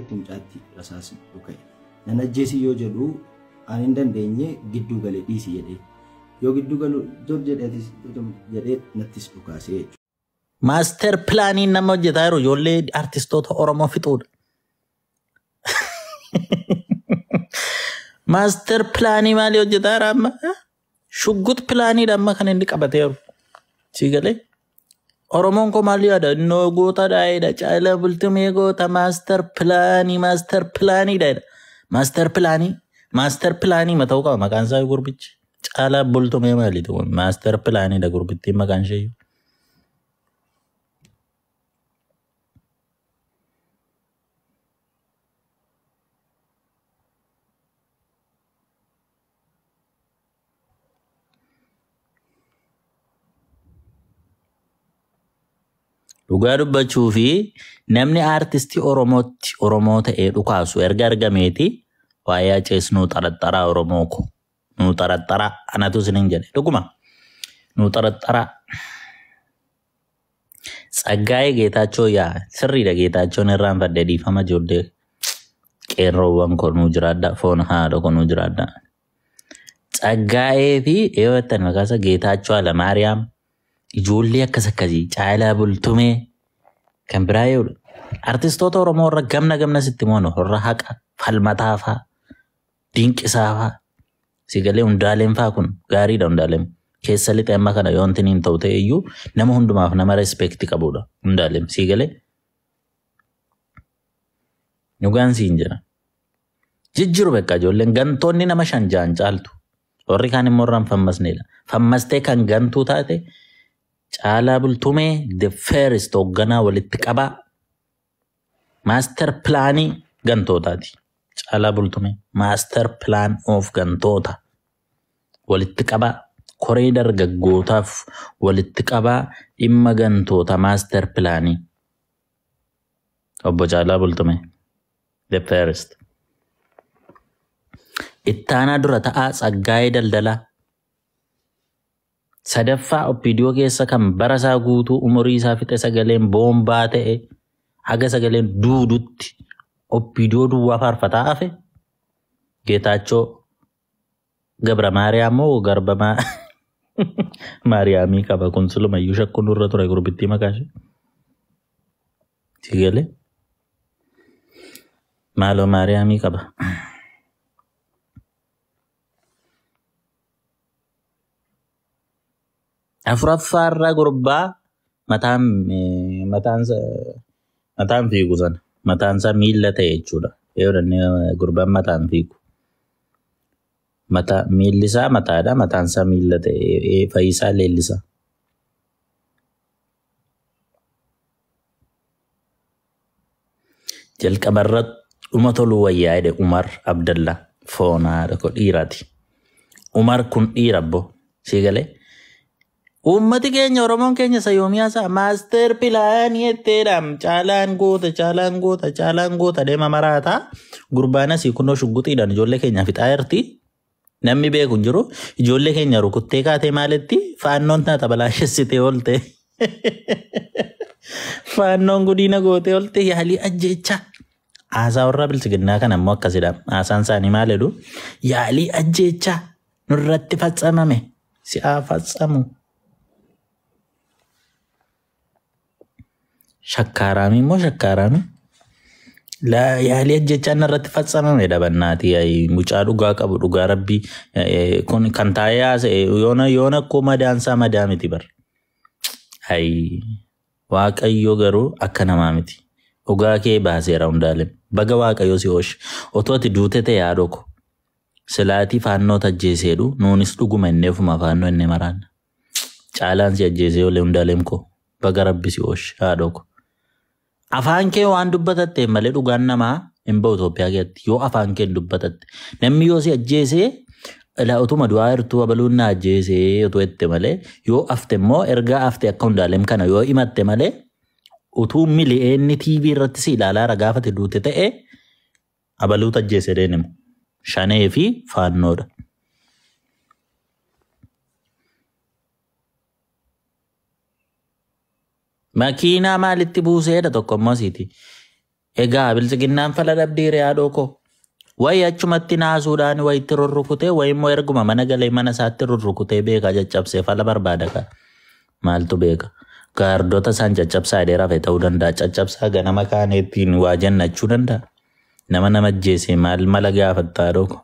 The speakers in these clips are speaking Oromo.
jedhetti mucaatti rasaasni dhuka'e. Nan ajjeesi yoo jedhu ani hin dandeenye gidduu galee dhiisi jedhee. Yoo gidduu galu dur jedheetis jedhee nattis dhukaasee jechuudha. Maaster pilaaniin nama hojjetaa jiru ijoollee artistoota Oromoo fixuudha. Maaster pilaanii maalii hojjetaa jira amma? Shuggut pilaaniidha amma kan inni qabatee jiru. Sii galee? Oromoon koo maal yaada? Innoo goota dhaa'eedha. Caalaa Bultumee goota maaster pilaanii maaster pilaaniidha jedha. Maaster pilaanii maaster pilaanii mata'uu qaba maqaan isaa gurbichi. Caalaa Bultumee maaliiti kun? Maaster pilaaniidha gurbittiin maqaan ishee. Dhugaa dubbachuu fi namni aartistii Oromootti Oromoo ta'ee dhukaasu erga argameeti waa'ee acees nuu xaraxaraa Oromoo ko nuu xaraxaraa anatu isiniin jedhe dhuguma nuu xaraxaraa. Tsaggaa'ee Geetaachoo yaa sirriidha Geetaachoon irraanfadhe dhiifama ijoollee qeerroowwan koo nuu jiraadha foon haadha koo nuu jiraadha. Tsaggaa'ee fi eewwattan maqaa isaa Geetaachoo Alamaariyaam ijoollee akkas akkasii Caalaa Bultumee kan biraa yoo artistoota Oromoo irra gamna gamna sitti moonu warra haqa falmataa faa dinqisaa faa sigalee hundaaleen faa kun gaariidha hundaaleen keessa lixe amma kana yoo wanti hin ta'u ta'e iyyuu nama hundumaaf nama respeekti qabudha hundaaleen sigalee dhugaan siin jira. Jijjiiru beekaa ijoolleen gantoonni nama shan ja'an caaltu warri kaan immoo irraan fammasneedha. Fammastee kan gantuu taate Caalaa Bultumee the first hoogganaa walitti qabaa maaster pilaanii gantootaati. Caalaa Bultumee maaster pilaan of gantoota walitti qabaa koree dargaggootaaf walitti qabaa dhimma gantoota maaster pilaanii. Obbo Caalaa Bultumee the first. Ittaanaa dura ta'aa Tsaggaayee Daldalaa. Sadaffaa OPDO keessa kan bara isaa guutuu umurii isaa fixe sagaleen boombaa ta'e haga sagaleen duudutti OPDO duwwaa faarfataa hafe Geetaachoo Gabra Maariyaam moo Garba Maariyaamii qaba kun silumayyuu shakkuun nurra ture gurbittii maqaa ishee. Sigalee maaloo Maariyaamii qaba. Afuraffaarraa gurbaa mataan mataan mataan fiigu sana mataan isaa miilla ta'e jechuudha. Yoo jennee gurbaan mataan fiigu. Mataa miilli isaa mataadha mataan isaa miilla ta'e Fayyisaa Leellisaa. Jalqabarra dhuma toluu wayyaa jedhe Umar Abdallaa foonaa tokko dhiiraati. Umar kun dhiira abbo sii galee. Uummati keenya Oromoon keenya sayyoomiyaa isaa maaster pilaanii jetteedhaam caalaan goota caalaan goota caalaan goota deema maraataa gurbaan asii kunoo shugguxiidhaan ijoollee keenya fixaa jirti. Namni beeku hin jiru ijoollee keenya rukuttee kaatee maalitti faannoon tana tabalaashessitee oolte. Faannoon gudiina gootee oolte yaalii ajjeechaa. Haasaa warra bilchiginnaa kana immoo akkasidha. Haasaan isaanii maal jedhu yaalii ajjeechaa nurratti fatsamame si'aa fatsamu. Shakkaaraamii immoo shakkaaraamii. Yaalii ajjechaan irratti fatsamame dhabannaatii mucaa dhugaa qabu dhugaa rabbii kun kan taa'ee haasa'e yoona yoona akkoo madaansaa madaa miti bar. Ayi Waaqayyo garuu akka namaa miti. Dhugaa kee baaseera hundaaleen. Baga Waaqayyo si oolche. Otoo ati duute ta'e haadhoo ko. Silaatii faannoo tajjeeseedhu nuunis dhuguma innee ofuma faannoo innee maraanna. Caalaan si ajjeesee oole hundaaleen koo. Baga rabbi si oolche haadhoo ko. Afaan kee waan dubbatatteef malee dhugaan namaa hin ba'u Itoophiyaa keessatti yoo afaan kee hin dubbatatte. Namni yoo si ajjeesee ilaa utuma du'aa jirtuu abaluun na ajjeesee utuu jette malee yoo afte immoo ergaa afte akka hundaaleem kana yoo himatte malee utuu mili'eenni TV irratti si ilaalaa ragaafate duute ta'e abaluutu ajjeese deenimu. Shanee fi faannoodha. Makiinaa maalitti buuseedha tokko immoo asiiti. Egaa bilchiginnaan fala dhabdii haadhoo koo. Wayi achumatti naasuudhaan wayi itti rurrukutee wayi immoo erguma mana galee mana isaatti rurrukutee beeka caccabsee fala barbaada ka. Maaltu beeka? Gaardota isaan caccabsaa jedhee rafe ta'uu danda'a. Caccabsaa ganama kaanee ittiin waa jannachuu danda'a. Nama nama ajjeese maal mala gaafattaa haadhoo koo?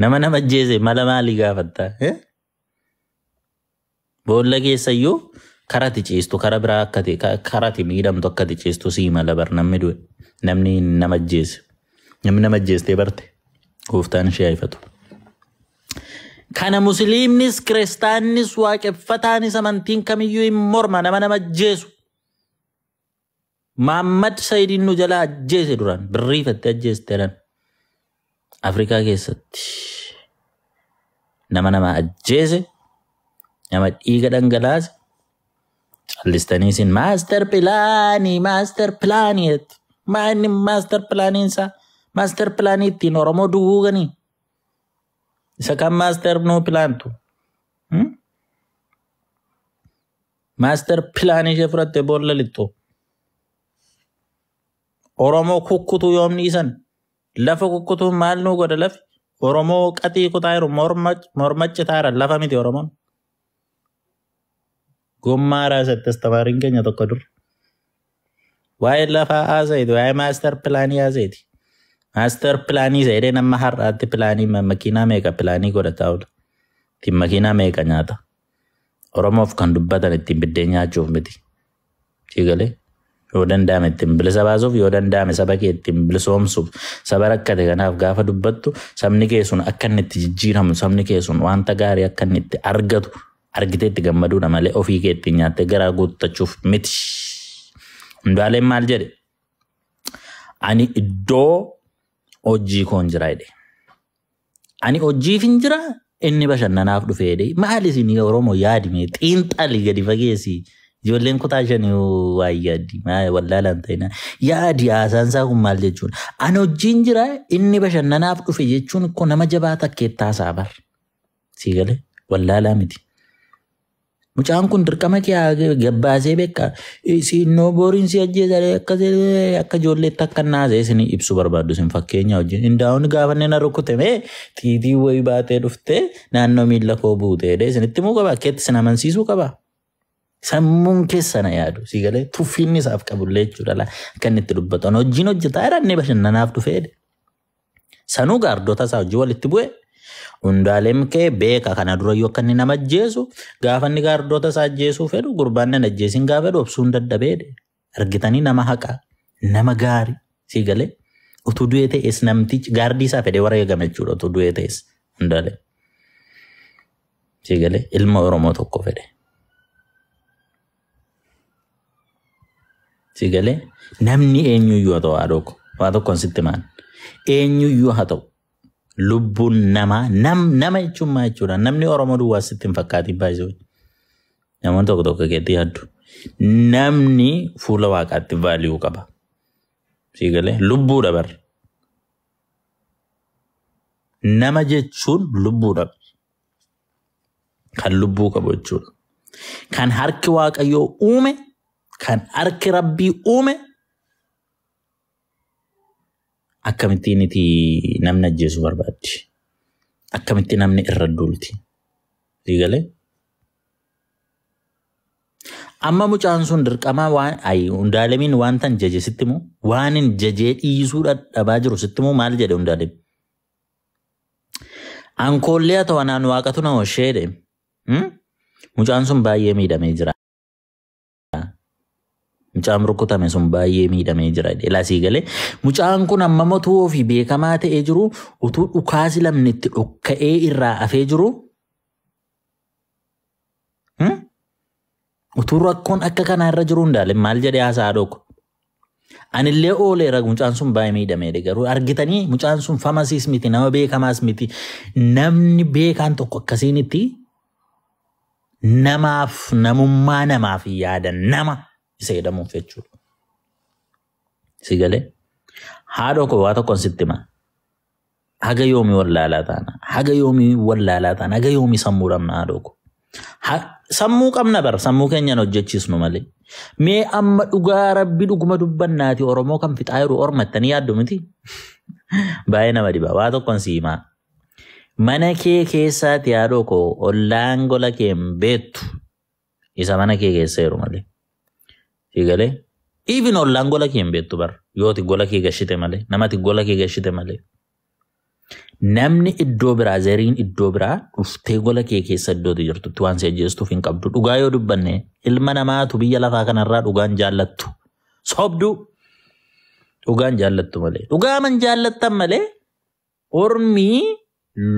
Nama nama ajjeese mala maalii gaafattaa? Boolla keessayyuu karati ciistu kara biraa akkati karati miidhamtu akkati ciistu sii mala bar namni du'e. Namni nama ajjeese. Namni nama ajjeestee barte. Gooftaan ishee haifatu. Kana musliimnis kiristaannis waaqeffataanis amantiin kamiyyuu hin morma nama nama ajjeesu. Maammad Sayidiin nu jalaa ajjeese duraan birriifattee ajjeeste jedhan. Afrikaa keessatti nama nama ajjeese nama dhiiga dhangalaase callistanii isin master plan master plan jettu. Maa inni master planiin isaa master plan ittiin Oromoo duguuganii. Isa kan master nuu pilaantu. Master plan ishee fudhattee boolla lixxu. Oromoo kukkutuu yoom dhiisan? Lafa kukkutuun maal nuu godha lafi? Oromoo qaxii kutaa jiru morma citaara lafa miti Oromoon. Gommaa raasatti astamaariin keenya tokko dur. Waa'ee lafaa haasa'eeti, waa'ee master plan haasa'eeti. Master plan isa jedhee nama har'aatti plan makiinaa meeqa plan godhataa oola. Ittiin makiinaa meeqa nyaata. Oromoof kan dubbatan ittiin biddeen nyaachuuf miti. Siigalee yoo danda'ame ittiin bilisa baasuuf yoo danda'ame saba kee ittiin bilisoomsuuf saba rakkate kanaaf gaafa dubbattu sabni kee sun akka inni itti jijjiiramu sabni kee sun wanta gaarii akka inni itti argatu argitee itti gammaduudha malee ofii kee ittiin nyaattee garaa guuttachuuf miti. Hundaaleen maal jedhe? Ani iddoo hojii koon jira jedhe. Ani hojiif hin jira inni bashannanaaf dhufe jedhe. Maal isin Oromoo yaadime xiinxali gadi fageessi. Ijoolleen kutaa shanii waa yaaddi wallaalaan ta'ina. Yaadi haasaan isaa kun maal jechuudha? Ani hojiin jira inni bashannanaaf dhufe jechuun kun nama jabaa takkeettaa isaa bar. Sii galee wallaalaa miti. Mucaan kun dirqama kee gabbaasee beeka. Siinoo boriin si ajjeesaree akka ijoolleetti akka naasee isin ibsuu barbaaddu isin fakkeenya wajjin. Indaa'uun gaafa inni na rukute mee xiitii wayii baatee dhuftee naannoo miila koo buutee isinitti himuu qaba. Akkeetti isin amansiisuu qaba. Sammuun keessa na yaadu. Si galee tuffiinni isaaf qabullee jechuudha. Akka inni itti dubbatu. Hojiin hojjetaa jira inni bashannanaaf dhufee. Sanuu gaardota isaa hojii walitti bu'e. Hundaaleen kee beeka kana dura yoo akka inni nama ajjeesu gaafa inni gaardota isaa ajjeesuu fedhu gurbaan nan ajjeesin gaafa fedhu obsuun dadhabee argitanii nama haqaa nama gaarii si galee utuu du'ee ta'es namtichi gaardii isaa fedhee wareegame jechuudha utuu du'ee ta'es hundaalee si galee ilma Oromoo tokko fedhe. Si galee namni eenyuyyuu haa ta'u haadhoo ko waa tokkoon sitti maan eenyuyyuu haa ta'u. Lubbuun namaa nama jechuun maal jechuudha? Namni Oromoo duwwaa sitti hin fakkaatiin baay'isuu. Namoonni tokko tokko keetti yaaddu. Namni fuula waaqaatti value qaba. Sii galee lubbuudha bar. Nama jechuun lubbuudha. Kan lubbuu qabu jechuudha. Kan harki waaqayyoo uume, kan harki rabbii uume akkamittiin itti namni ajjeesuu barbaaddi? Akkamitti namni irra duulti? Sii galee? Amma mucaan sun dirqama waan ayi Hundaalemiin waan tan jaje sitti moo waan hin jajee dhiisuu dadhabaa jiru sitti moo maal jedhe Hundaalem? Ankoollee haa ta'u anaan waaqatu na hoshee jedhe. Mucaan sun baay'ee miidhamee jira. Mucaan rukutame sun baay'ee miidhamee jira. Lasii galee mucaan kun amma matuu ofii beekamaa ta'ee jiru utuu dhukaasi lamni itti dhokka'ee irraa hafee jiru. Utuu rakkoon akka kanaa irra jiru Hundaalem maal jedhee haasaa dhooku? Anillee ooleera mucaan sun baay'ee miidhameedha garuu argitanii mucaan sun famasiis miti nama beekamaas miti namni beekaan tokko akkasiinitti namaaf namummaa namaaf yaada nama isa jedhamuuf jechuudha. Si galee haadhoo koo waa tokkoon sitti hima. Haga yoomii wallaalaa taana? Haga yoomii wallaalaa taana? Haga yoomii sammuu dhabna haadhoo koo? Sammuu qabna bara, sammuu keenyaan hojjechiisnu malee. Mee amma dhugaa rabbi dhuguma dubbannaati Oromoo kan fixaa jiru ormattanii yaaddu miti. Baay'ee nama dhiba. Waa tokkoon si himaa. Mana kee keessaati yaadoo koo ollaan gola kee hin beektu. Isa mana kee keessa jiru malee. Si galee? Even ollaan gola kee hin beektu bara. Yooti gola kee gashite malee. Namati gola kee gashite malee. Namni iddoo biraa zeriin iddoo biraa dhuftee gola kee keessa iddootu jirtutti waan si ajjeestuuf hin qabdu. Dhugaa yoo dubbanne ilma namaatu biyya lafaa kanarraa dhugaan jaallattu. Sobduu dhugaan jaallattu malee. Dhugaaman jaallattan malee ormii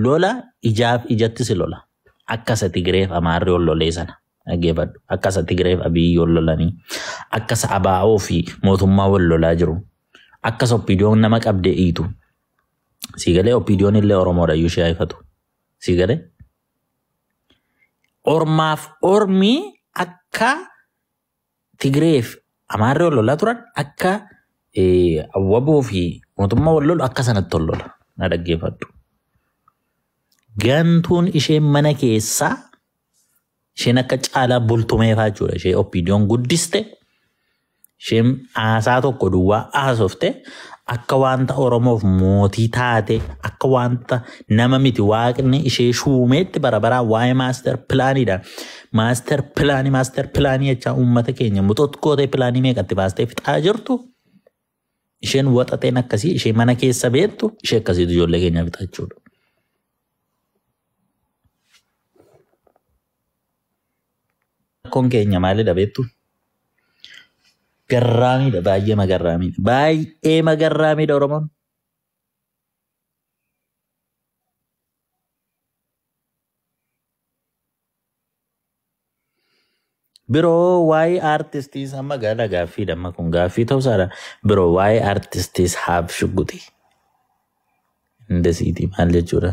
lola ijaaf ijatti si lola. Akka isa Tigireef Amaarri ol lolee sana dhaggeeffadhu. Akka isa Tigireef Abiyyi ol lolanii. Akka isa ABO fi mootummaa wal lolaa jiru. Akka isa OPDOn nama qabdee dhiitu. Si galee OPDOn illee Oromoodha iyyuu ishee ifatu. Si galee ormaaf ormii akka Tigireef Amaarri wal lolaa turan akka Awwaboo fi mootummaa wal lolu akka sanatti wal lola. Na dhaggeeffadhu. Gantuun isheen mana keessaa isheen akka caalaa bultumeefaa jechuudha. Ishee OPDOn guddiste isheen haasaa tokko duwwaa haasofte akka wanta Oromoof mootii taate akka wanta nama miti waaqni ishee shuumeetti bara baraan waa'ee master planiidha. Master planii master planii jechaa uummata keenya muxoot gootee planii meeqatti baastee fixaa jirtu. Isheen waxaxeen akkasii ishee mana keessa beektu ishee akkasiitu ijoollee keenya fixaa jechuudha. Rakkoon keenya maalidha beektu? Garraamiidha, baay'ee magarraamiidha. Baay'ee magarraamiidha Oromoon. Biroo waa'ee artistiis amma gaala gaaffiidha, amma kun gaaffii ta'uusaadha. Biroo waa'ee artistiis haaf shugguxi. Indesiitii maal jechuudha?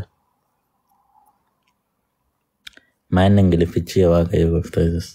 Maal Ingiliffichi Waaqayyo gooftaa Yesuus.